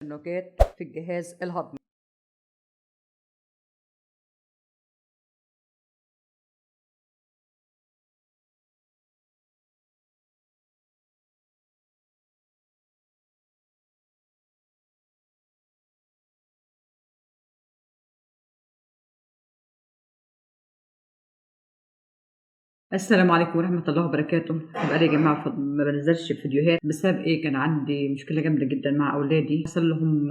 تشنجات في الجهاز الهضمي. السلام عليكم ورحمة الله وبركاته. بقالي يا جماعة ما بنزلش فيديوهات بسبب ايه؟ كان عندي مشكلة جامدة جدا مع اولادي، حصل لهم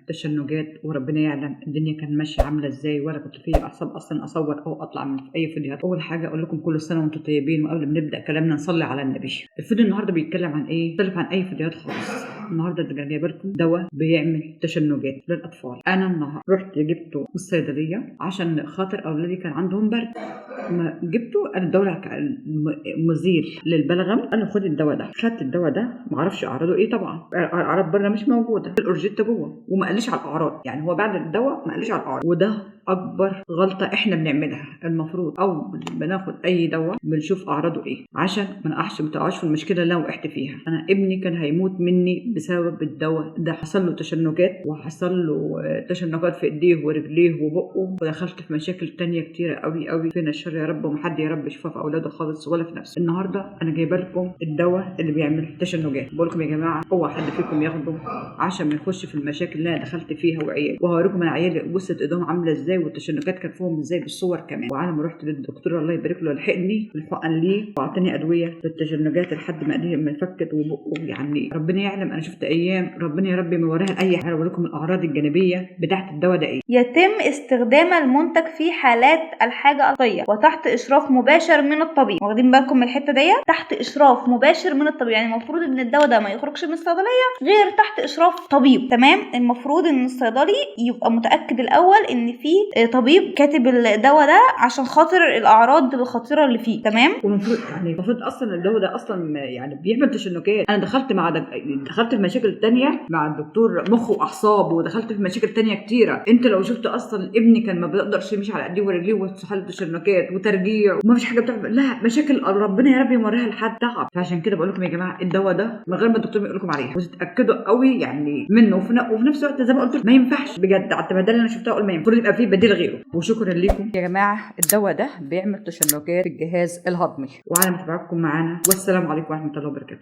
تشنجات وربنا يعلم الدنيا كان ماشية عاملة ازاي، ولا كنت في اعصاب اصلا اصور او اطلع من اي فيديوهات. اول حاجة اقول لكم كل سنة وانتم طيبين، وقبل ما نبدأ كلامنا نصلي على النبي. الفيديو النهاردة بيتكلم عن ايه؟ مختلف عن اي فيديوهات خالص. النهارده جايبه لكم دواء بيعمل تشنجات للاطفال. انا النهارده رحت جبته من الصيدلية عشان خاطر اولادي كان عندهم برد، ما جبته قال الدواء مزيل للبلغم، قال له خد الدواء ده. خدت الدواء ده ما اعرفش اعراضه ايه، طبعا اعراض بره مش موجودة، الاورجيتا جوه، وما قاليش على الاعراض، يعني هو بعد الدواء ما قاليش على الاعراض. وده اكبر غلطه احنا بنعملها. المفروض او بناخد اي دواء بنشوف اعراضه ايه عشان ما نقعش ما تقعش في المشكلة اللي انا وقعت فيها. انا ابني كان هيموت مني بسبب الدواء ده، حصل له تشنجات وحصل له تشنجات في ايديه ورجليه وبقه، ودخلت في مشاكل تانية كتيرة قوي قوي. فينا الشر يا رب، ومحد يا رب يشوفها في اولاده خالص ولا في نفسه. النهارده انا جايبه لكم الدواء اللي بيعمل تشنجات. بقول لكم يا جماعة اوعى حد فيكم ياخده عشان ما يخش في المشاكل اللي انا دخلت فيها وعيالي. وهوريكم انا عيالي بصت ايدهم عامله ازاي والتشنجات كان فيهم ازاي بالصور كمان. وعلى ما رحت للدكتور الله يبارك له لحقني الحقن ليه وعطاني ادوية للتشنجات لحد ما ايديه ما فكت وبقه، يعني ربنا يعلم انا شفت ايام ربنا يا رب ما وراها اي حاجة. اوريكم الاعراض الجانبية بتاعه الدواء ده ايه. يتم استخدام المنتج في حالات الحاجة الطبية وتحت اشراف مباشر من الطبيب. واخدين بالكم من الحتة دي؟ تحت اشراف مباشر من الطبيب، يعني المفروض ان الدواء ده ما يخرجش من الصيدلية غير تحت اشراف طبيب، تمام؟ المفروض ان الصيدلي يبقى متاكد الاول ان في طبيب كاتب الدواء ده عشان خاطر الاعراض الخطيرة اللي فيه، تمام؟ والمفروض يعني المفروض اصلا الدواء ده اصلا يعني بيعمل تشنجات. انا دخلت مع دخلت في مشاكل تانية مع الدكتور مخ واعصاب، ودخلت في مشاكل تانية كتيرة. انت لو شفت اصلا ابني كان ما بيقدرش يمشي على ايديه ورجليه وحاله تشنجات وترجيع وما فيش حاجة بتعمل، لا مشاكل ربنا يا رب يمرها لحد تعب. فعشان كده بقول لكم يا جماعة الدواء ده من غير ما الدكتور يقول لكم عليها وتتاكدوا قوي يعني منه. وفي نفس الوقت زي ما قلت ما ينفعش بجد على التبادل اللي انا شفتها اقول ما ينفعش، المفروض يبقى فيه بديل غيره. وشكرا لكم يا جماعة. الدواء ده بيعمل تشنجات في الجهاز الهضمي. وعلى متابعتكم معانا، والسلام عليكم ورحمة الله وبركاته.